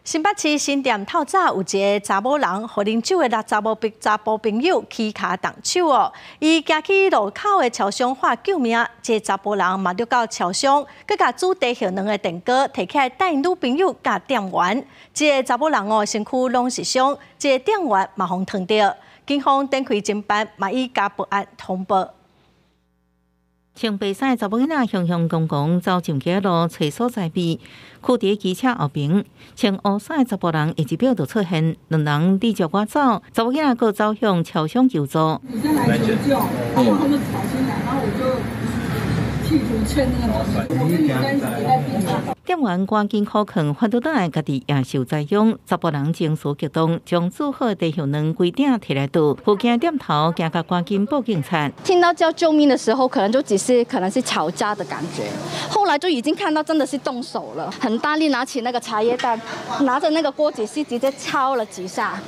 新北市新店透早有一个查某人，予啉酒的查埔朋友起跤動手哦。伊行去路口的超商喊救命，這个查埔人嘛掠到超商，閣共煮茶葉卵的電鍋提起來帶𪜶女朋友佮店員。這个查某人哦，身軀攏是傷，這个店員嘛予燙著。警方展開偵辦，嘛以家暴案通報。穿白衫的查某囡仔雄雄剛剛走上街路，揣所在避，囥佇機車後爿。穿烏衫的查埔人下一秒就出現，兩人你接我走，查某囡仔閣走向超商求助。我先來求救，然後他們跑進來，然後我就企圖勸那個男的，我跟女生一起在地上。店員趕緊呼勸，反倒轉來家己也受災殃。查埔人情緒激動，將煮好的茶葉卵規鼎提來倒，附近店頭驚甲趕緊報警察。聽到叫救命的時候，可能就只是可能是吵架的感覺，後來就已經看到真的是動手了，很大力拿起那個茶葉蛋，拿着那個鍋子是直接敲了幾下。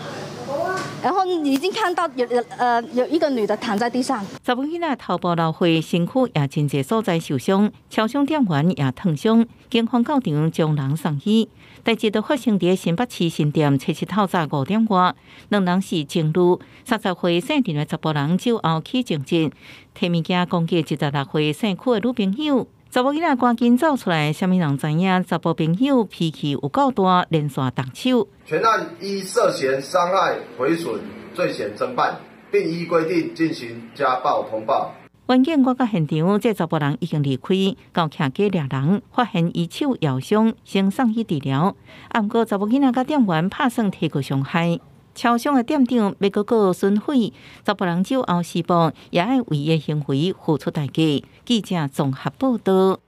然後已經看到有一個女的躺在地上。查某囡仔頭部流血，身軀也真濟所在受傷，超商店員也燙傷，警方到場將人送醫。代誌就發生佇新北市新店初七透早5點外，兩人是情侶，30歲姓陳的查埔人酒後起爭執，提物件攻擊26歲姓許的女朋友。查某囡仔趕緊走出來，啥物人知影？查埔朋友脾氣有夠大，連續動手。全案依涉嫌傷害毀損罪嫌偵辦，並依規定進行家暴通報。員警趕到現場，這查埔人已經離開，到徛家掠人，發現伊手搖傷，先送去治療。啊，毋過查某囡仔佮店員拍算提告傷害。超商的店長欲閣告損毀，查埔人酒後施暴，也愛為伊的行為付出代價。記者綜合報道。